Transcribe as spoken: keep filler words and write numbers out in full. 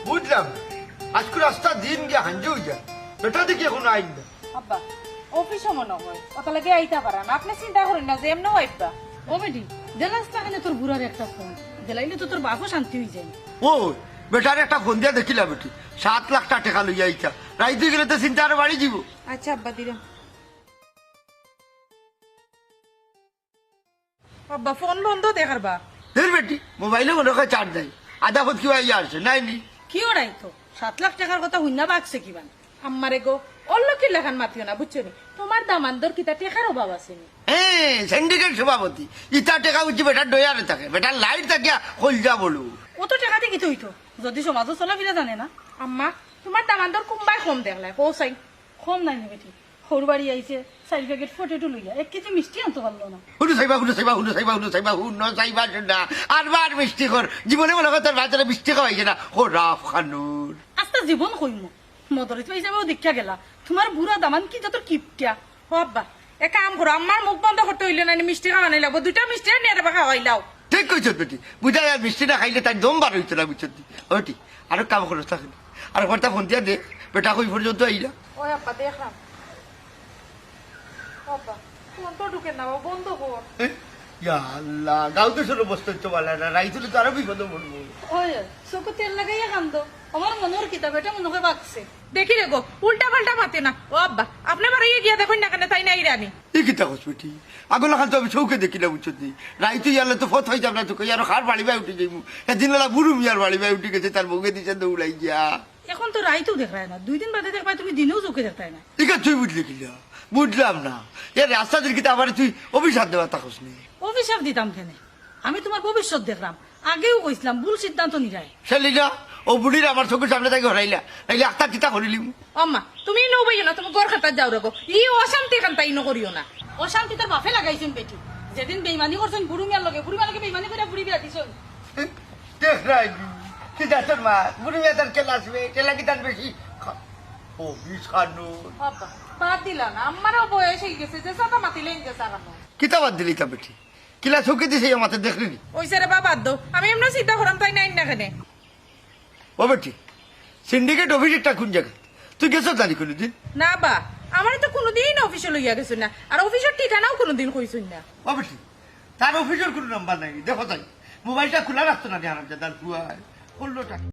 বুঝলাম। আইজকু রাস্তা দিন গিয়া হাঞ্জু অইয়া। বেটা দেখি অখনো আইল না। আব্বা, অফিসো মনো অয়। অতার লাগি আইতা পারা না। আপনে চিন্তা করইন না যে এমনেউ আইবা। ও বেটি, দে না আস্তা খানে তোর বুড়ার একটা ফোন। দিলাইলে তো তোর বাপও শান্তি অইযাইন। ও, বেটারে একটা ফোন দিয়া দেখিলা বেটি। সাত লাখ টা টেকা লইয়া আইতা। রাইত অইগেলে তো চিন্তা আরো বাড়ি যিবো। আচ্ছা আব্বা, দিরাম। আব্বা, ফোন বন্ধ দেখার বা। ধুর বেটি, মোবাইলো মনো অয় চার্জ নাই। আধা পথ কিবা আইয়া হারছে, নাই নি। কিওর রাইতো? সাত লাখ টেকার কথা হুনিয়া বাগছে কিবান। আম্মারে গো, অর লগে ইলাখান মাতিও না, বুঝছো নি? তুমার দামান্দর কিতা টেকার অভাব আছে নি? হ্যাঁ, সিন্ডিকেট সভাপতি। ইতা টেকা বুঝি বেটার ডয়ারে থাকে, বেটার লাইট থাকিয়া কইলজা বলু। অত টেকা দি কিতা অইতো, যুদি সমাজো চলাফিরা জানে না। আম্মা, তুমার দামান্দর কুনবায় কম দেখলায়, কও চাই। কম নায় নি বেটি, হউর বাড়ি আইছে, চাইর প্যাকেট পটেটো লইয়া, এক কেজি মিষ্টি আনতো পারলো না। হুনো চাইবা, হুনো চাইবা, হুনো চাইবা, হুনো চাইবা, হুনো চাইবা, হুনো না। আর বার মিষ্টি খর। জীবনে মনো অয় তোর বাজারে মিষ্টি খাওয়াইছে না। ও রাফ খানুর। আস্তা জীবন কইমু। মদরিছ ভাই হিসাবেও দেখিয়া গেলা। তুমার বুড়া দামান কি যত কিপটা। ও আব্বা, এক কাম করো, আম্মার মুখ বন্ধ করতে অইলে না, মিষ্টি খাওয়ানি লাগবো। দুইটা মিষ্টি আনিয়া রেবা খাওয়াইলাও। ঠিক কইছো বেটি। বুঝা যায় মিষ্টি না খাইলে তার দম বার অইতো না, বুঝছো নি? ও বেটি, আরো কাম করো তাহলে। আর একবার তা ফোন দিয়া দে, বেটা কই পর্যন্ত আইলা? ওই আব্বা, দেখলাম। ও আব্বা, ফোন তো ঢুকে না, ও বন্ধ কর। এ? ইয়া আল্লাহ, গাঁও তো শুনো বসতে হচ্ছে বলে না, রাইত অইলে তো আরো বিপদে পড়বো। ওই, চোখে তেল লাগাইয়া কান্দো। আমার মনর কিতা, বেটা মনো অয় বাগছে। দেখি রে গো, উল্টা পাল্টা মাতে না। ও আব্বা, আপনে বারইয়া গিয়া দেখইন না কেনে, তাই নাই রানি। ই কিতা কস বেটি? আগর লাখান তো আমি চউখে দেখি না, বুঝছো নি? রাইত অইয়ালে তো ফথ অইযাইতাম না, তো কই আরো কার বাড়ি বায় উঠি যাইমু। এদিন অলা বুরু মিয়ার বাড়ি বায় উঠি গেছে, তার বউকে দিছে দৌড়াইয়া। এখন তো রাইতও দেখরায় না, দুই দিন বাদে দেখবায় তুমি দিনেও চউখে দেখতায় না। ইখান তুই বুঝলি কিলা? বুঝলাম না। এ রাস্তা দিন কিতা আমারে তুই অভিশাপ দেওয়ার তা কস নি? অভিশাপ দিতাম কেনে? আমি তুমার ভবিষ্যৎ দেখরাম। আগেউ কইছলাম, ভুল সিদ্ধান্ত নিরায়। সেলিনা, অউ বুড়িরে আমার চউখর সামনে থাকি হরাইলা, নাইলে আখতা কিতা করিলিমু। আম্মা, তুমি ইনো বইও না, তুমি ঘর খান্তাত যাও রে গো। ই অশান্তি খান্তা ইনো করিও না। অশান্তি তোর বাপে লাগাইছইন বেটি। যেদিন বেইমানি করছইন বুরু মিয়ার লগে, বুরু মিয়ার লগে বেইমানি করিয়া বুড়ি বিয়া দিছইন। দেখরায় নি, কিতা তোর মা, বুরু মিয়া তার কেলা আসবে, কেলা কিতা বেশি। ও, বিষ খানো। বাবা, বাদ দিলা না, আম্মারও বয়স অইগেছে, যে সাতা মাতিলে ইনকে সারানো। কিতা বাদ দিলি তা বেটি? কিলা চউখে দিছে ইয়া মাতে দেখলি নি? অইছে রে বা, বাদ দেও। আমি এমনে চিন্তা করাম, তাই নাই না কেনে? ও বেটি, সিন্ডিকেট অফিস ইটা কুন জাগাত? তুই গেছস জানি কুনুদিন? না বা, আমারে তো কুনুদিন অফিসো লইয়া গেছইন না, আর অফিসর ঠিকানাও কুনুদিন কইছইন না। ও বেটি, তার অফিসর কুনু নাম্বার নাই, দেখো তাই। মোবাইলটা খুলা রাখতো না নি হারামজাদার পুয়ায়। করলো টাকা।